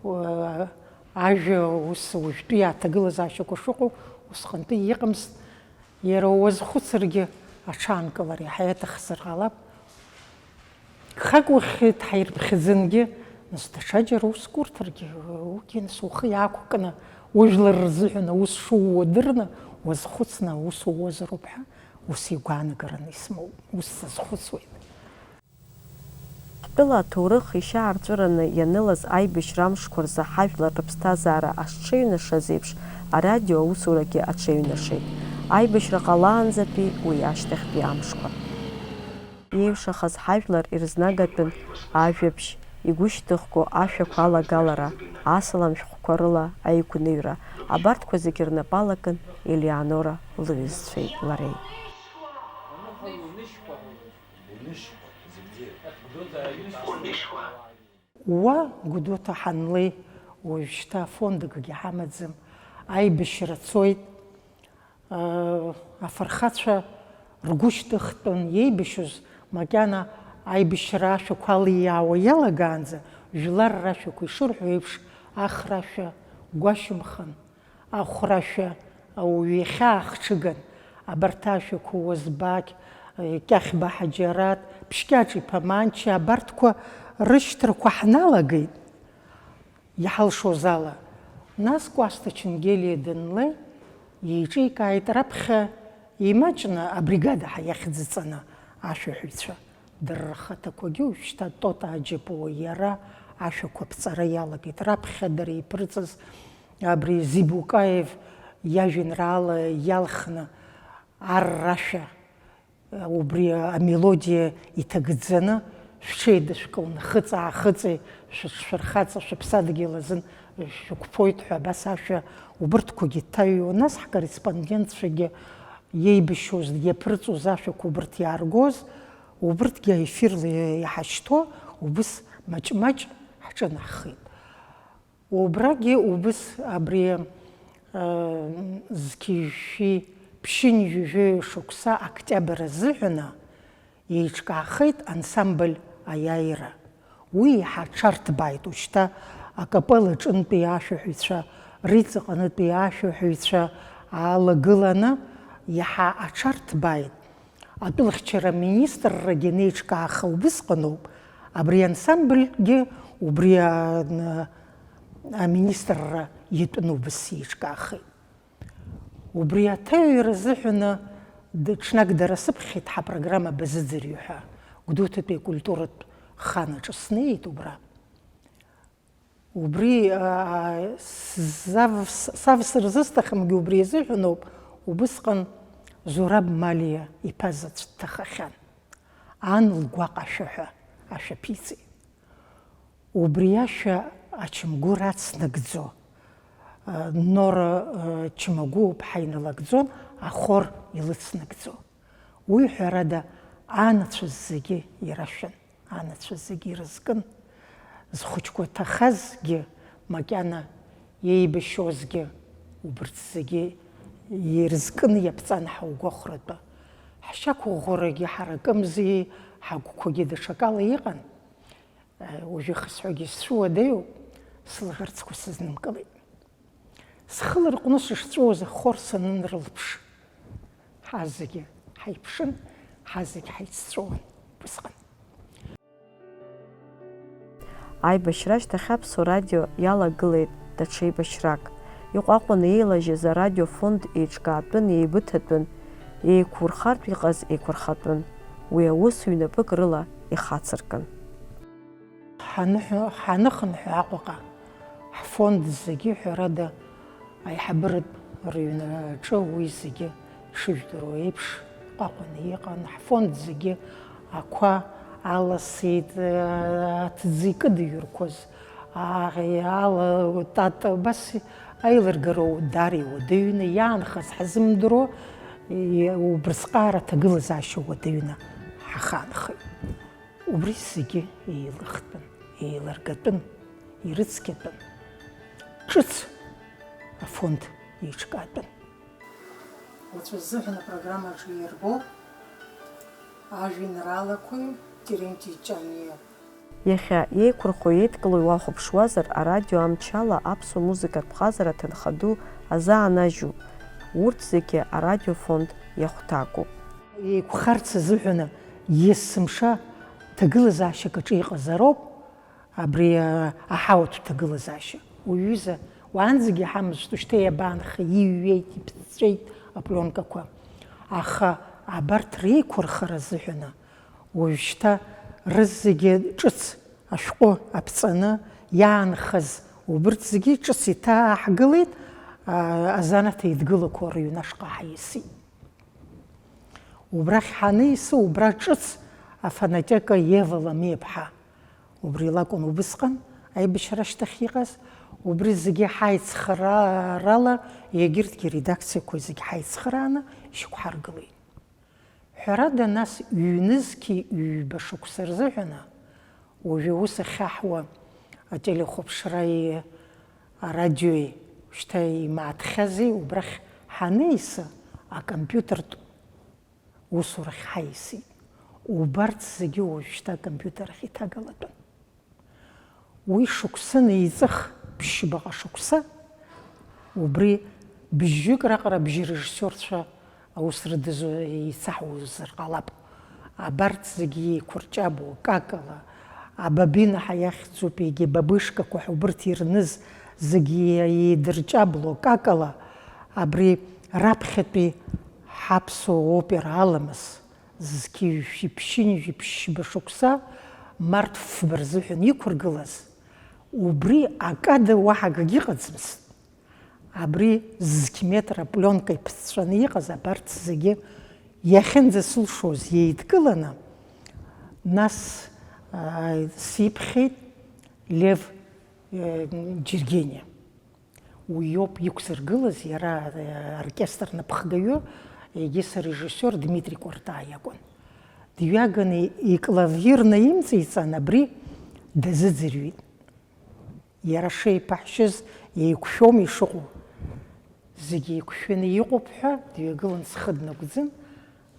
Уа-, ажәа ус уажәтәи аҭагылазаашьақәа шыҟоу усҟантәи иҟамызт. Иара уазхәыцыргьы, аҽаанкылара иаҳа иаҭахзар ҟалап. Гхак ухьыт ҳаирԥхьаӡангьы, Нас даҽаџьара уск урҭаргьы, уигьы нас ухы иаақәкны, ужәлар рзыҳәан аус шууа дырны, уазхәыцны аус ууазароуп ҳәа ус игәаанагараны исымоуп, ус сазхәыцуеит. Ҳтәыла аҭоурых ишьаарҵәыраны ианылаз аибашьра амшқәа рзы ҳажәлар рыԥсҭазаара ашҽеиҩнашаз еиԥш, арадио аусурагьы аҽеиҩнашеит, аибашьра ҟалаанӡатәи уи ашьҭахьтәи амшқәа. Иеиҩшахаз ҳажәлар ирызнагатәын ажәабжь, игәышьҭыхго ашәақәа алагалара, асалам шәҟәқәа рыла аигәныҩра, абарҭқәа зегьы рнапы алакын Елеонора лҩызцәеи лареи. Уа, Гәдоуҭа ҳанлеи, уажәшьҭа фондкгьы ҳамаӡам, аибашьра цоит. Афырхацәа ргәы шьҭыхтәын, иеибашьуаз макьана аибашьра ашәақәа алиаауа иалагаанӡа, жәлар рашәақәа ишырҳәо еиԥш, ахрашәа гәашьымхан, ахәрашәа ауаҩы иахьаахҽыган, абарҭ ашәақәа уазбақь, Кьахьба Ҳаџьараҭ, Ԥшькьаҿ-иԥа Манча, абарҭқәа рышьҭрақәа ҳналагеит. Иҳалшоз ала, нас Кәасҭа Ченгелиа данлеи, еиҿикааит раԥхьа имаҷны абригада ҳа иахьӡыҵаны ашәаҳәаҩцәа. Дара рхаҭақәагьы уажәшьҭа Тота Аџьапуа иара ашәақәа аԥҵара иалагеит. Раԥхьа дара иԥырҵаз абри Зибукаев иажәеинраала иалхны, Аррашәа, убри амелодиа иҭагӡаны, шәҽеидышәкыл, нхыҵ-аахыҵи, шәыҽшәырхаҵа, шәыԥсадгьыл азын шәықәԥоит ҳәа абас ашәа убырҭқәагьы дҭаҩуан. Нас ҳкорреспондентцәагьы иеибашьуаз, иаԥырҵуаз ашәақәа убырҭ иааргоз, убырҭгьы аефирла иҳашьҭо, убыс маҷ-маҷ ҳҿынаҳхеит. Убрагьы убыс абри, э, зқьи жәшәи ԥшьынҩажәи жәаҩа шықәса октиабр азыҳәаны еиҿкаахеит ансамбль Аиааира. Уи иаҳа аҽарҭбааит, ушьҭа акапелла аҿынтәи ашәаҳәаҩцәа, Риҵаҟынтәи ашәаҳәаҩцәа аалагыланы иаҳа аҽарҭбааит. Атәылахьчара аминистррагьы анеиҿкааха убысҟаноуп, абри ансамбльгьы убри а-, н-, аминистрра иатәны убыс еиҿкаахеит. Убри аҭаҩра азыҳәаны д-, ҽнак дара сыԥхьеит, ҳапрограмма базыӡырҩ ҳәа, Гәдоуҭатәи акультуратә хан аҿы снеит убра. Убри, аа, сзав-, савсыр зысҭахымгьы убри азыҳәаноуп, убысҟан Зураб Малиа иԥа заҵә дҭахахьан. Ан лгәаҟ ашәаҳәа ашәа ԥиҵеит. Убри ашәа ачамгәыр ацнагӡо, аа, Нора, аа, Чмагәуаԥҳа иналыгӡон ахор илыцнагӡо. Уи, ҳәарада, анацәа зегьы ирашәын. Анацәа зегьы ирызкын, зхәыҷқәа ҭахазгьы, макьана иеибашьозгьы, убырҭ зегьы ирызкын иаԥҵан ҳаугәахәратәы. Ҳшьақәыӷәӷәарагьы ҳаракымзи, ҳагәқәагьы даҽакала иҟан. Уажәы ихысҳәогьы сцәыуадаҩуп, слаӷырӡқәа сызнымкылеит. Схы ларҟәны сышҵәуоз ахор санынрылԥш, ҳазегьы ҳаиԥшын, ҳазегь ҳаицҵәуон усҟан. Аибашьра ашьҭахь Аԥсуа радио иалагылеит даҽа еибашьрак. Иҟәаҟәаны еилажьыз арадиофонд еиҿкаатәын, еибыҭатәын, еиқәурхартә иҟаз еиқәырхатәын. Уи аус ҩнапык рыла ихацыркын. Ҳаныҳәа-, ҳаныхынҳәы Аҟәаҟа, ҳфонд зегьы, ҳәарада, аиҳабыратә рыҩны аҿы уи зегьы шыжәдыруа еиԥш, ҟаҟәаны иҟан. Ҳфонд зегьы ақәа аласит, аҭӡы икыдыҩрқәаз, аӷе, ала, тата, убас аилыргара даара иуадаҩны иаанхаз ҳзымдыруа, и-, убрысҟаара аҭагылазаашьа уадаҩны ҳахаанхеит. Убри зегьы еилыхтәын, еилыргатәын, ирыцқьатәын. Ҿыц афонд еиҿкаатәын. Уаҵәы азыҳәан апрограммаҿы ирбоуп ажәеинраалақәеи Теренти Ҷаниа. Иахьа иеиқәырхо еидкыло иуахәаԥшуазар, арадио амчала аԥсуа музыкатә ҟазара ҭынха ду азаанажьуп. Урҭ зегьы арадиофонд иахәҭакуп. Еиқәхарц азыҳәаны есымша ҭагылазаашьак аҿы иҟазароуп, Абри аҳауатә ҭагылазаашьа. Уҩыза, уаанӡагьы иҳамазт, ушьҭа иабаанхеи, иҩеит, иԥҵәеит апленкақәа. Аха абарҭ реиқәырхара азыҳәаны, уажәшьҭа рызегьы ҿыц ашәҟәы аԥҵаны иаанхаз убырҭ зегьы ҿыц иҭааҳгылеит, азанааҭ еидгылақәа рыҩны ашҟа ҳаисит. Убрахь ҳанисы, убра ҿыц афонотека Ева Ламиаԥҳа, убри лакәын убысҟан аибашьра ашьҭахь иҟаз, убри зегьы ҳаицхыраарала, егьырҭгьы редакциақәа зегь ҳаицхырааны ишьақәҳаргылеит. Ҳәарада, нас, ҩнызқьи ҩба шықәса рзыҳәаны, уажәы аус ахьаҳуа ателехәаԥшреи арадиои шьҭа имааҭхьази, убрахь ҳанисы, акомпиутертә усурахь ҳаисит. Убарҭ зегьы уажәшьҭа акомпиутер ахь иҭагалатәын. Уи шықәсыны еиҵых ԥшьбаҟа шықәса, убри бжьҩык раҟара бжьы режиссиорцәа аус рыдызу еицаҳуазар ҟалап. Абарҭ зегьы еиқәырҷабло какала, абабина ҳәа иахьӡуп, егьи бабышкақәа ҳәа убырҭ ирныз зегьы еидырҷабло какала, абри раԥхьатәи ҳаԥсуа опера аламыс, зқьи жәшәи ԥшьынҩажәи ԥшьба шықәса март фба рзыҳәан иқәыргылаз, убри акада уаҳа акгьы ыҟаӡамызт. Абри зқь метр апленка иԥҵәаны иҟаз абарҭ зегьы иахьынӡасылшоз еидкыланы, нас, аа, сиԥхьеит Лев, э, Џьергениа. Уи иоуп иқәзыргылаз, иара, э, оркестр напхгаҩы, егьыс арежиссиор Дмитри Кәартаа иакәын. Дҩаганы иклавир наимҵеиҵан, абри дазыӡырҩит. Иара шеиԥаҳшьыз еиқәшәом ишыҟоу. Зегьы еиқәшәаны иҟоуп ҳәа дҩагылан схы днагәӡын,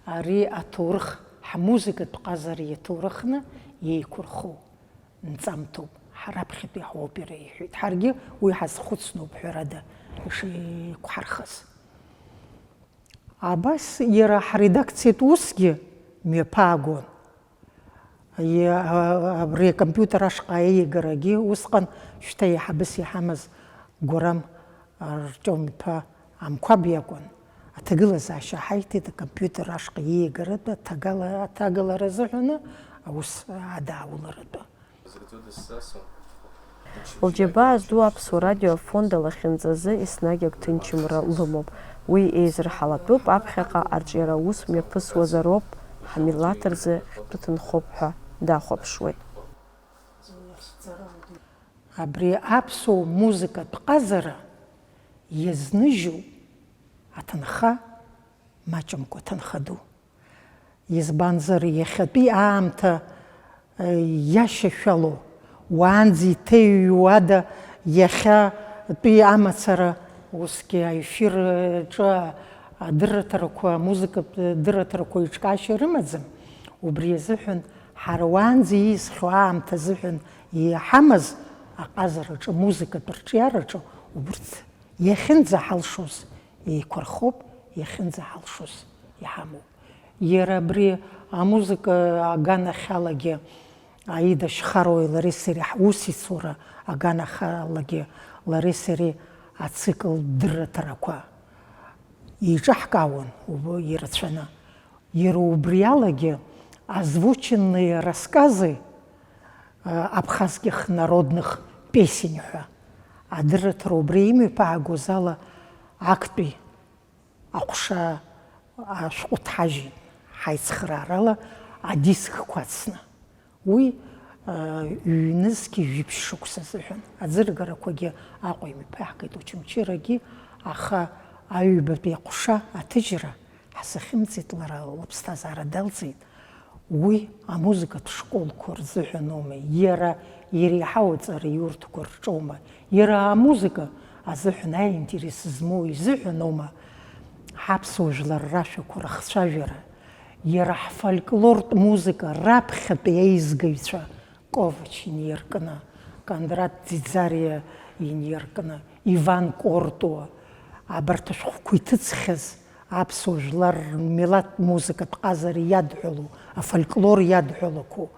ари аҭоурых, ҳмузыкатә ҟазара иаҭоурыхны иеиқәырхоу нҵамҭоуп, ҳа раԥхьатәи ҳопера иҳәеит. Ҳаргьы уи ҳазхәыцноуп, ҳәарада, ишеиқәҳархаз. Абас иара ҳредакциатә усгьы мҩаԥаагон. Иа-, а-, абри акомпиутер ашҟа аиеигарагьы усҟан шьҭа еиҳабыс иҳамаз Гәырам Артиом-иԥа Амқәаб иакәын. Аҭагылазаашьа ҳаиҭеит, акомпиутер ашҟа ииеигаратәы аҭагала-, аҭагалара азыҳәаны аус адаауларатәы. Лџьабаа зду Аԥсуа радио афонд алахьынҵазы еснагь агәҭынчымра лымоуп. Уи еизырҳалатәуп, аԥхьаҟа арҿиара аус мҩаԥысуазароуп, ҳмилаҭ рзы хьтәы ҭынхоуп ҳәа дахәаԥшуеит. Абри аԥсуа музыкатә ҟазара иазныжьу аҭынха маҷымкәа ҭынха ду. Избанзар, иахьатәи аамҭа, э, иашьашәало, уаанӡа иҭеиҩуада иахьатәи амацара, усгьы аефир аҿы адырраҭарақәа, амузыкатә дырраҭарақәа еиҿкаашьа рымаӡам. Убри азыҳәан ҳара уаанӡа ииасхьоу аамҭа азыҳәан иҳамаз аҟазараҿы, амузыкатә рҿиараҿы убырҭ иахьынӡаҳалшоз еиқәырхоуп, иахьынӡаҳалшоз иҳамоуп. Иара абри амузыка аганахьалагьы, Аида Шьхаруеи лареи сареи ҳусеицура аганахьалагьы лареи сареи ацикл дырраҭарақәа еиҿаҳкаауан уб-, ирацәаны. Иара убри алагьы озвученные рассказы, а, абхазских народных песен ҳәа адырраҭара убри имҩаԥаагоз ала актәи аҟәша ашәҟәы ҭҳажьит, ҳаицхраарала адискқәа ацны. Уи, а, ҩнызқьи жәиԥшь шықәса азыҳәан. Аӡыргарақәагьы Аҟәа имҩаԥаҳгеит, Очамчырагьы, аха аҩбатәи аҟәша аҭыжьра ҳзахьымӡеит, лара лыԥсҭазаара далҵит. Уи амузыкатә школқәа рзыҳәаноума, иара иреиҳау аҵараиурҭақәа рҿоума, иара амузыка азыҳәан аинтерес змоу изыҳәаноума ҳаԥсуа жәлар рашәақәа рыхцәажәара, иара ҳфольклортә музыка раԥхьатәи аизгаҩцәа Ковач инеиркны, Кондрат Ӡиӡариа инеиркны, Иван Кортуа, абарҭ ашәҟәқәа иҭыҵхьаз аԥсуа жәлар рмилаҭтә музыкатә ҟазара иадҳәалоу, афольклор иадҳәалақәоу,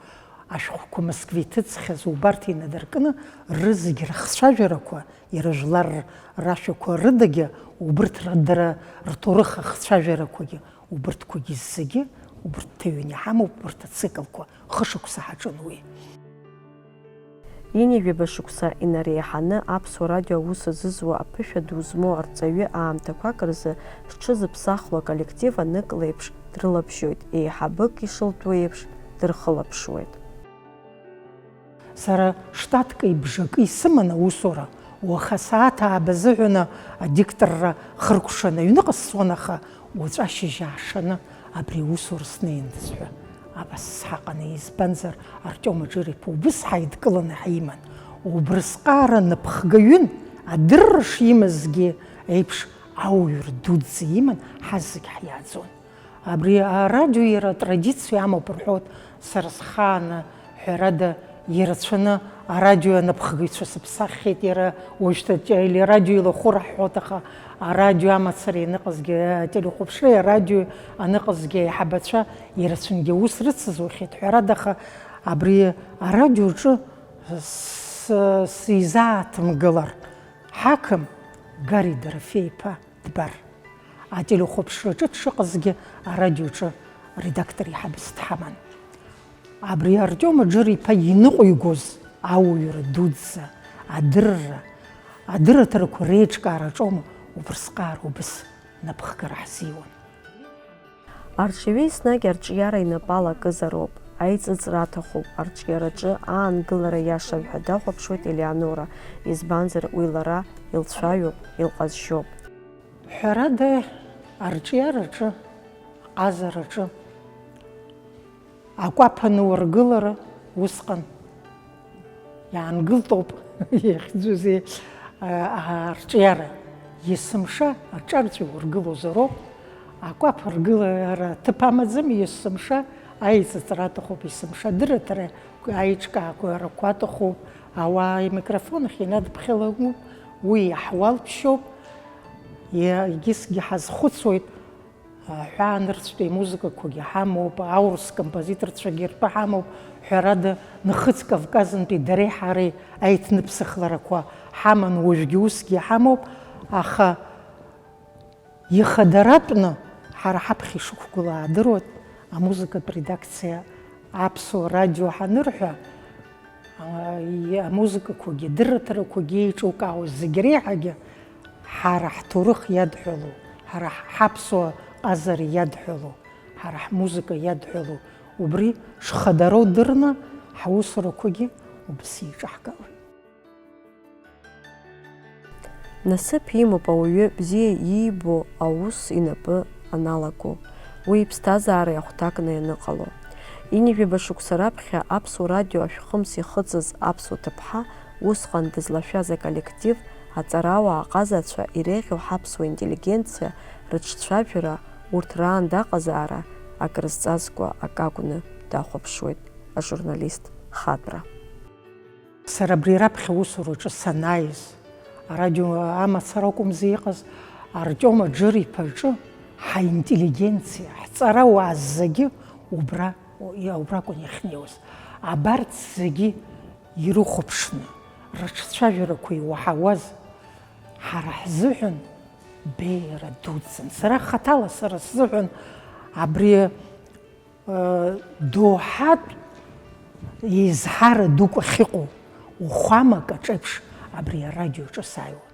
Ашәҟәқәа Москва иҭыҵхьаз убарҭ инадыркны, рызегь рыхцәажәарақәа, иара жәлар рашәақәа рыдагьы, убырҭ ра-, дара рҭоурых ахцәажәарақәагьы, убырҭқәагьы зегьы, убырҭ ҭыҩны иҳамоуп, убырҭ ациклқәа хышықәса ҳаҿын уи. Ҩынҩажәаба шықәса инареиҳаны Аԥсуа радио аус азызуа аԥышәа ду змоу арҵаҩы аамҭақәак рзы зҽызыԥсахло аколлектив анык леиԥш дрылабжьоит, еиҳабык ишылтәу еиԥш дырхылаԥшуеит. Сара штатки бжаки исыман аусура, уаха асааҭ ааба азыҳәаны адикторра хыркәшаны аҩныҟа сцон, аха уаҵәы ашьыжь аашаны абри аусура снеиндаз ҳәа абас сҳаҟаны, избанзар, Артиом Аџыр-иԥа убыс ҳаидкыланы ҳиман. Убрысҟаара напхгаҩын, адырра шимазгьы еиԥш, ауаҩра дуӡӡа иман, ҳазегь ҳиааӡон. Абри арадио иара атрадициа амоуп рҳәоит, сара схааны, ҳәарада, ирацәаны арадио анапхгаҩцәа сыԥсаххьеит, иара уажәшьҭа телерадио илахәыр ҳҳәоит, аха арадио амацара ианыҟазгьы, ателехәаԥшреи арадиои аныҟазгьы аиҳабацәа ирацәангьы аус рыцызухьеит, ҳәарада, аха абри арадиоҿы с-, сизааҭымгылар, ҳақым Гари Дорофеи-иԥа дбар. Ателехәаԥшраҿы дшыҟазгьы арадиоҿы редактор еиҳабыс дҳаман. Абри Артиом Аџыр-иԥа иныҟәигоз ауаҩра дуӡӡа, адырра, адырраҭарақәа реиҿкаараҿоума убрысҟаара убыс напхгара ҳзиуан. Арҿиаҩы еснагь арҿиара инапала акызароуп, аиҵыҵра аҭахуп, арҿиараҿы аангылара иашам ҳәа дахәаԥшуеит Елеонора, избанзар, уи лара илцәаҩуп, илҟазшьоуп. Ҳәарада, арҿиараҿы, аҟазараҿы акәаԥ аныургылара усҟан иаангылтоуп, иахьӡузеи, а, арҿиара. Есымша аҿарҵәи ургылозароуп, акәаԥ ргылара ҭыԥ амаӡам, есымша аиҵыҵра аҭахуп, есымша адырраҭара аиҿкаақәарақәа аҭахуп, ауаа имикрофон ахь инадԥхьалатәуп, уи иаҳуалԥшьоуп. Егьысгьы ҳазхәыцуеит, аҳәаанырцәтәи амузыкақәагьы ҳамоуп, аурыс композиторцәагьы ртәы ҳамоуп, ҳәарада, Нхыҵ Кавказынтәи дареи ҳареи аиҭныԥсахларақәа ҳаман, уажәгьы усгьы иҳамоуп, аха ихадаратәны ҳара ҳаԥхьа ишықәгылоу аадыруеит, амузыкатә редакциа Аԥсуа радио ҳанырҳәа, а, и-, амузыкақәагьы, адырраҭарақәагьы еиҿукаауа зегь реиҳагьы ҳара ҳҭоурых иадҳәалоу, ҳара ҳ-, ҳаԥсуа ҟазара иадҳәалоу, ҳара ҳмузыка иадҳәалоу, убри шхадароу дырны ҳаусурақәагьы убас еиҿаҳкаауеит. Насыԥ имоуп ауаҩы бзиа иибо аус инапы аналаго, уи иԥсҭазаареи ахәҭакны ианыҟало. Ҩынҩажәаба шықәса раԥхьа Аԥсуа радио ашәхымс ихыҵыз Аԥсуа ҭыԥҳа, усҟан дызлашәаз аколлектив, аҵарауаа, аҟазацәа, иреиӷьу ҳаԥсуа интеллигенциа рыҿцәажәара, урҭ раанда аҟазаара акрызҵазкуа акы акәны дахәаԥшуеит ажурналист Хадра. Сара абри раԥхьа аусураҿы санааиз, арадио амацара акәымзи иҟаз, Артиом Аџыр-иԥа иҿы ҳаинтеллигенциа, ҳҵарауаа зегьы убра, убракәын иахьнеиуаз. Абарҭ зегьы ирыхәаԥшны, рыҿцәажәарақәа иуаҳауаз, ҳара ҳзыҳәан беиара дуӡӡан. Сара хаҭала, сара сзыҳәан абри доуҳатә еизҳара дук ахьыҟоу, уахәамак аҿеиԥш абри арадиоҿы сааиуан.